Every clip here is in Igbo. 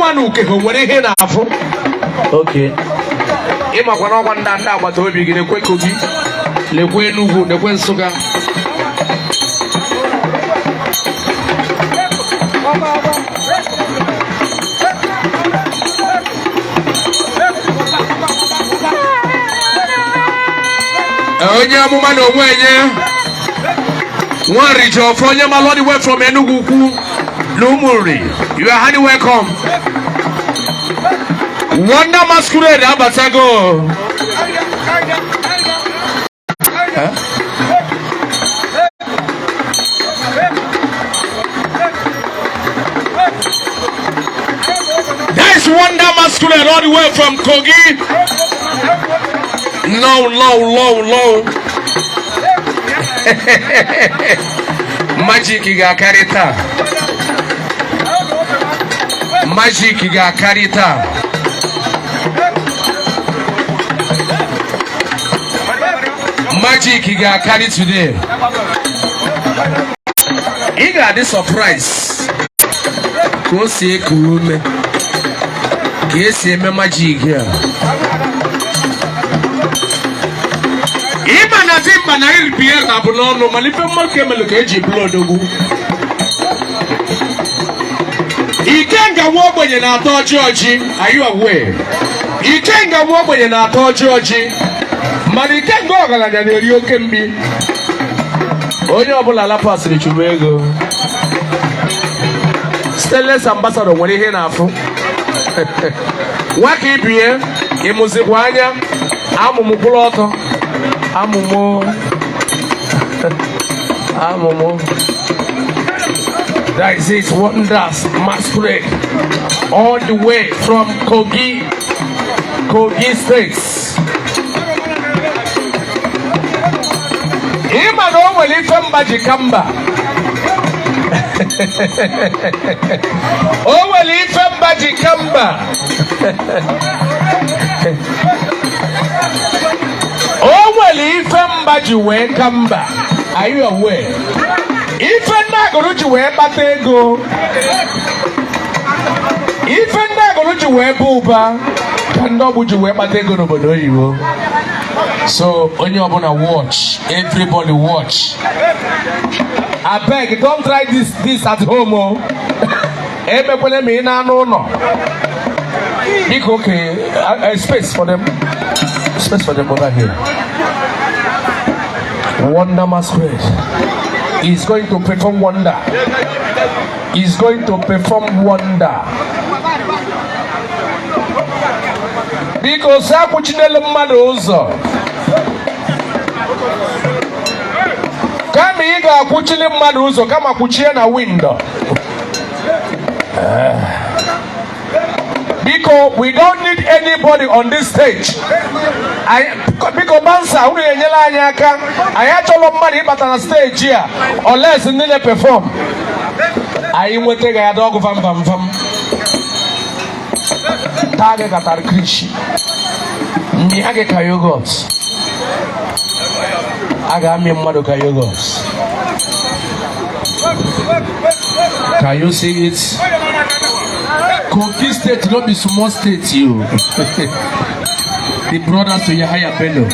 Gụnwa na uke ha nwere ihe na-afụ. Okay. Ịmakwa na ọkwa ndị agbata obi gị na-ekwe Kogi, lekwe Enugu, lekwe Nsụka. Onye amụma na onwe enye nwa Rijiofọ, onye malụ all the way from Enugu Ukwu na Ụmụnri, you are highly welcome. Wonder Masquerade abatago. Huh? That is Wonder Masquerade all the way from Kogi. Low, low, low, low. Magic ga-akarị taa. Magic ga-akarị taa. Magic ga-akarị today. Ị ga-adị surprise ka o si eku ume, ka esi eme magic a. Ịma na dimkpa na iripie na bụ n'ọnụ, mana ife mmadụ emelu ka eji bụrụ odogwu. Ikenga nwa ogbenye na-atọ ọjị ọjị. Are you aware? Ikenga nwa ogbenye na-atọ ọjị ọjị, mana ikenga ọgaranya na-eri oke mgbi. Onye ọbụla lapasịrị chụrụ ego. Stainless Ambassador nwere ihe na-afụ nwa ka ibie ịmụzikwa anya amụmụ kwụrụ ọtọ, amụmụ amụmụ. That is it, Wonders Masquerade, all the way from Kogi, Kogi State. Ịma na o nwere ife mba ji ka mba, o nwere ife mba ji ka mba, o nwere ife mba ji wee ka mba. Are you aware? Ife ndị agụrụ ji wee kpata ego, ife ndị agụrụ ji wee bụ ụba, ka ndị ọgbụ ji wee kpata ego n'obodo oyibo. So onye ọbụla watch, everybody watch. Abeg, don't try this at home o. Emekwele ma ị na-anụ ụlọ. Biko, okay, space for them, space for them over here. Wonder Masquerade is going to perform wonder, is going to perform wonder. Biko, si akwụchinelu mmadụ ụzọ. Kama ị ga-akwụchili mmadụ ụzọ, kama kwụchie na window. Biko, we don't need anybody on this stage. Biko, bouncer, unu enyela anyị aka. Anyị achọrọ mmadụ ịbata na stage a unless ndị na-perform. Anyị nweta ga ya dọgụ vam vam vam, taa gị katara krishi, mịa gị ka yogurt. A ga-amị mmadụ ka yogurt. Can you see it? Kogi State no be small state you. The brothers to Yahaya Bello.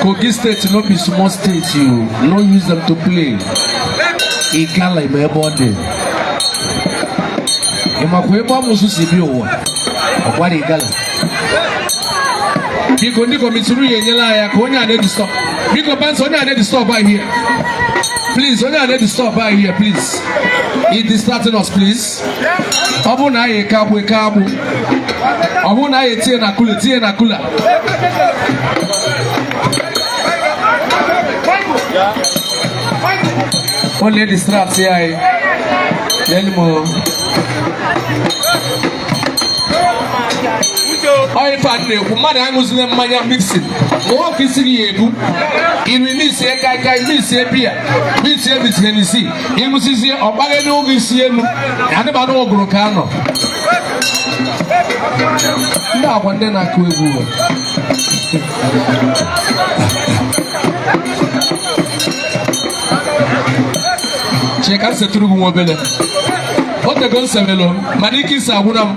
Kogi State no be small state you. No use them to play. Igala ime ebe ọ dị. Ị makwa ebe amụsụ si bi ụwa? Ọ gwara Igala. Biko, ndị committee ya enyela anyị aka. Onye a na-edisturb. Biko, bouncer, onye a na-edisturb anyị here. Please, onye a na-edisturb anyị here, please. He distracting us, please. Ọ bụrụ na anyị eke agbụ, eke agbụ. Ọ bụrụ na anyị etinye na cooler, tinye na cooler. Ọ na-edistract anyị. Lelu m o. Ọ ife a na-ekwu, mmadụ aṅụzile mmanya mixing ma nwoke isi gị ya ebu iri, misie kaikai, misie biya, misie mit Hennessy, ịṅụsizie ọkpaghe n'oge isi elu adịba n'ụgụrụ ka anọ. Ndị akwa ndị na-akụ egwu o. Chee ka m setụrụ gị nwa obere. O tego nsemelo mana ike isi agwụna m.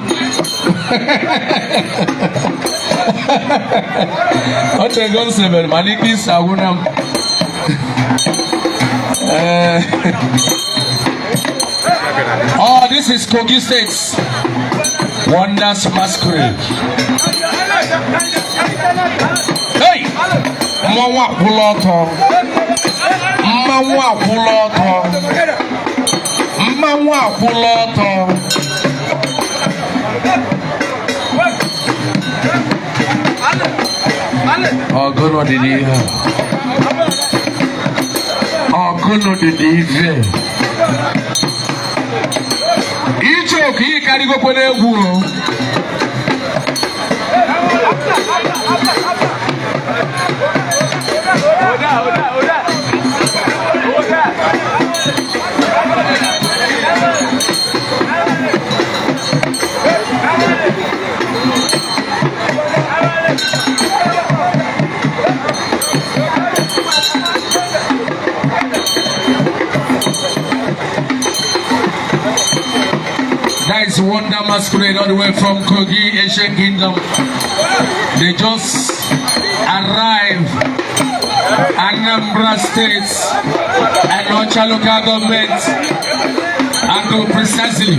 O tego nsemelo mana ike isi agwụna m. Eh. Oh, this is Kogi State's Wonders Masquerade. Hey! Mmanwụ akwụla ọtọ. Mmanwụ akwụla ọtọ. Mmanwụ akwụla ọtọ. Ọgụnụ dị n'ihe a. Ọgụnụ dị n'ife. Icheoku ị karịgokwe n'egwu o. That is Wonder Masquerade all the way from Kogi, Ancient Kingdom. They just arrived Anambra State and Anaocha local government and go precisely.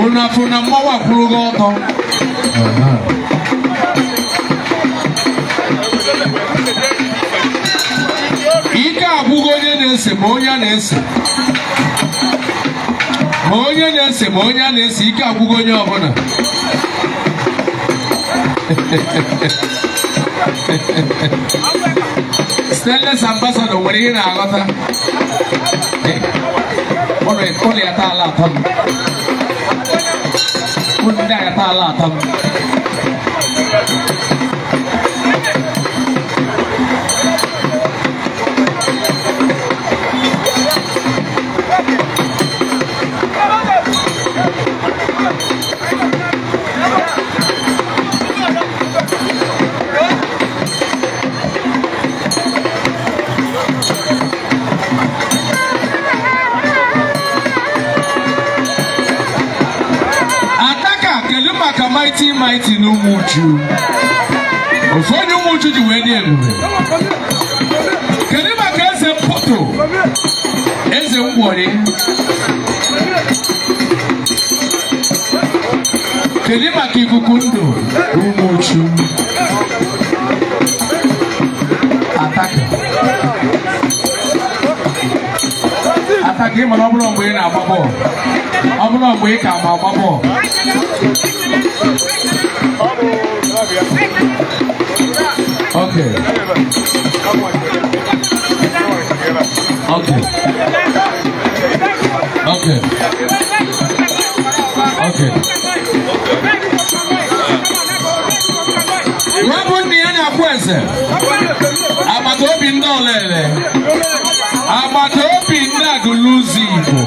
Unu afụ na mmanwụ akwụrụgo ọtọ. Ike agwụgo onye na-ese ma onye a na-ese ma onye na-ese ma onye a na-ese, ike agwụgo onye ọbụla. Stainless Ambassador nwere ihe na-aghọta. Ụlọ ya taala atọ m. Ụlọ ndị a ya taala atọ m. Ataka, kedu maka Mighty Mighty na Ụmụuchu? Ofu onye Ụmụuchu ji wee dị ebube. Kedu maka eze Mpoto, eze Ngwọrị? Kedu maka ikuku ndụ Ụmụuchu? Ataka, Ataka, ị mara ọ bụrụ mgbe ị na-agba bọọlụ, ọ bụrụ mgbe ị ka ma agba bọọlụ. Okay. Nwa bụ nna ya na-akwụ eze agbata obi ndị Olele, agbata obi ndị Agụlụzi Igbo.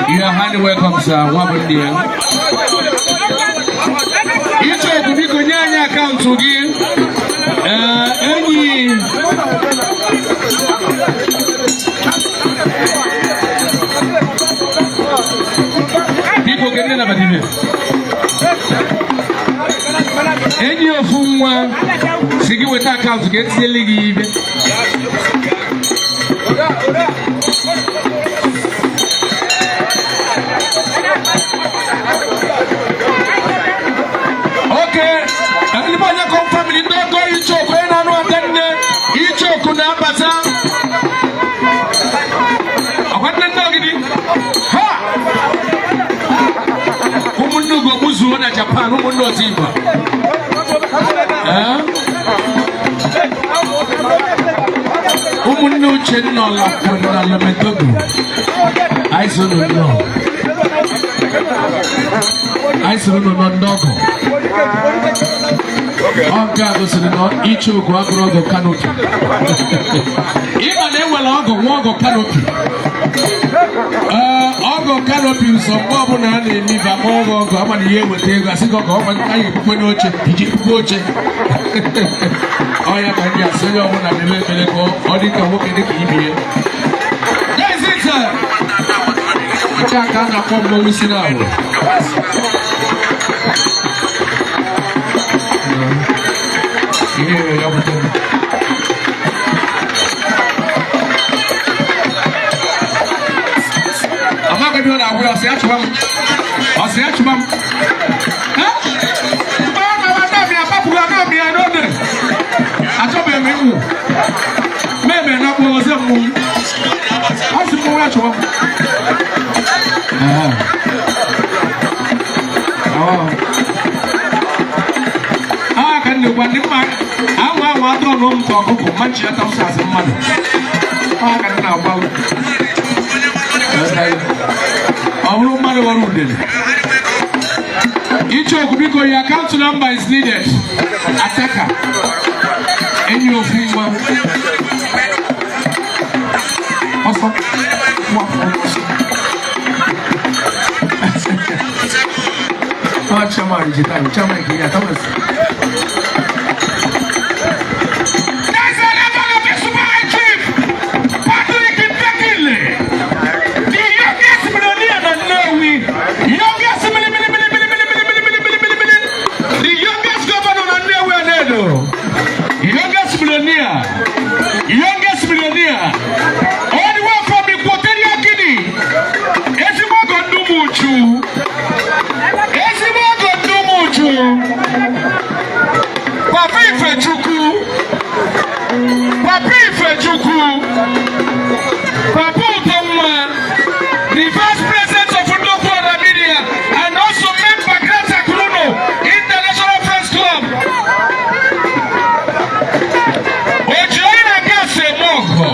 You are highly welcome, sir. Nwa bụ nna ya. Icheoku, biko nye anyị akaụntụ gị. Ee, enyi biko kedụ nabata ibe enyi ofu nwa si gị weta akaụntụ ka etinyele gị ibe. Oke ndị be onye kọm family, ndị ọgọ Icheoku, onye na-anụ aka nne Icheoku na-abata ọkwa nne ndị Ogidi ha, ụmụnne Ugo gbuzuo na Japan, ụmụnne Otigba. Ee? Ụmụnne Uchenna Ọlakwe na Lometogo, anyị so unu nnọọ, anyị soro unu nọ ndị ọgọ. Ọ nke a gosiri na Icheoku abụrụ ọgọ canopy. Ịma na enwere ọgọ nwa ọgọ canopy. Ee, ọgọ canopy nso mgbe ọbụla a na-eme ife akpọ ọgọ ọgọ ama na ihe eweta ego, asị gị ọgọ ọgwa anyị ekwukwe n'oche iji ekwukwe oche. Ọ ya ka ndị asị onye ọbụla na-eme ekpere ka ọ dị ka nwoke dị ka ibie. That is it, sir. Nke a ka a na-akpọ mmọnwụ si n'ahụ. Ihe ya butere. Amaghị ebe ọ na-agwụ ya, ọ sị ya chụba m. Ọ sị ya chụba m. Ha? Mgbe ọ na ana m ya papụrụ ana m ya n'ode. Achọbeghị m ịnwụ. Meme na kpọrọ ọzọ mmọnwụ. Ọ sị mmọnwụ ya chụba m. Ah. Oh. Ah, ka nne gwa ndị mma anwụ anwụ atụrụ na ụmụ ọkụkọ ma nchi ya tọsọ asị mmadụ. Ah, ka ndị na-agba ọ bụrụ mmadụ ghọrọ udele. Ichoku, biko, your account number is needed. Ataka. Enyi ofu nwa. Ọsọ. Nwa ọsọ. Ah, chairman, jita, chairman, ya, Thomas. There's a level of the super chief, Patrick Tekile, the youngest millionaire in Nnewi, youngest mili mili mili mili mili mili mili mili mili mili, the youngest governor na Nnewi Anedo, youngest millionaire, youngest millionaire, all the way from Equatorial Guinea, ezigbo ọgọ Ndumuchu, ezigbo ọgọ Ndumuchu, Papa Ifechukwu. Papa Ifechukwu, Papa Utonwa, the vice president of Ndokwu Media and also member Greta Kruno International Friends Club. Oji onye na-aga ase eme ọgọ.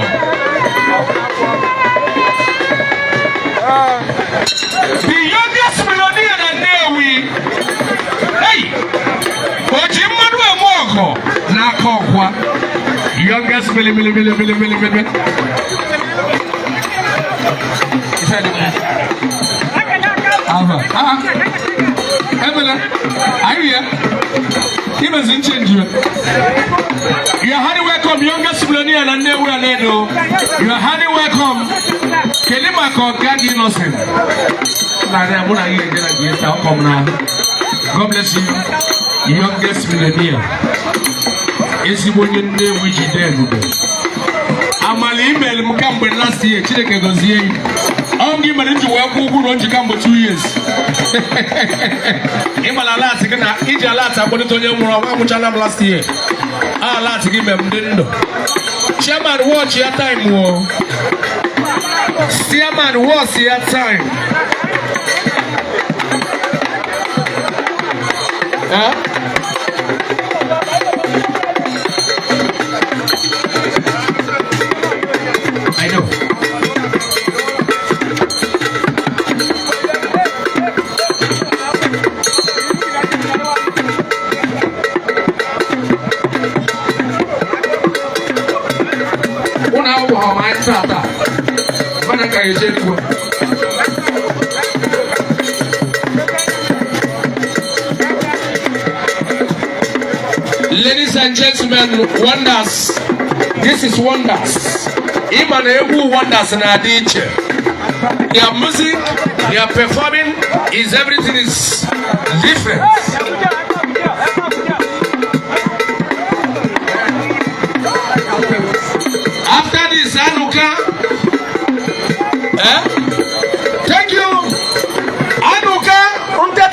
The youngest millionaire na Nnewi. Hey! Oji mmadụ eme ọgọ n'aka ọkwa. Youngest mili mili mili mili mili mili. Ife dị mma. Ava. Ah. Emela. Are you here? Imezi nchenji. You are highly welcome, youngest millionaire na Nnewi Anedo. You are highly welcome. Kedu maka ọga gị Innocent? Na mụ na gị ga-eje na gị taa ọkọ m na. God bless you. Youngest millionaire. Ezigbo onye Nnewi jide ebube. Amala email m kamgbe last year, Chineke gọzie gị. Ọ gị mere m ji wee kwụ ụgwọ ụlọ nji kamgbe 2 years. Ịmala alert gị na iji alert akpọlite onye nwụrụ ọnwa anwụchala m last year. Alert gị mere m dị ndụ. Chairman, watch ya time o. Chairman, watch ya time. Eh? I know. Ụnụ ahụ ha ma anyị taa taa. Mana ka eje eluigwe. Ladies and gentlemen, wonders. This is wonders. Ịma na egwu wonders na-adị iche. Their music, their performing is everything is different.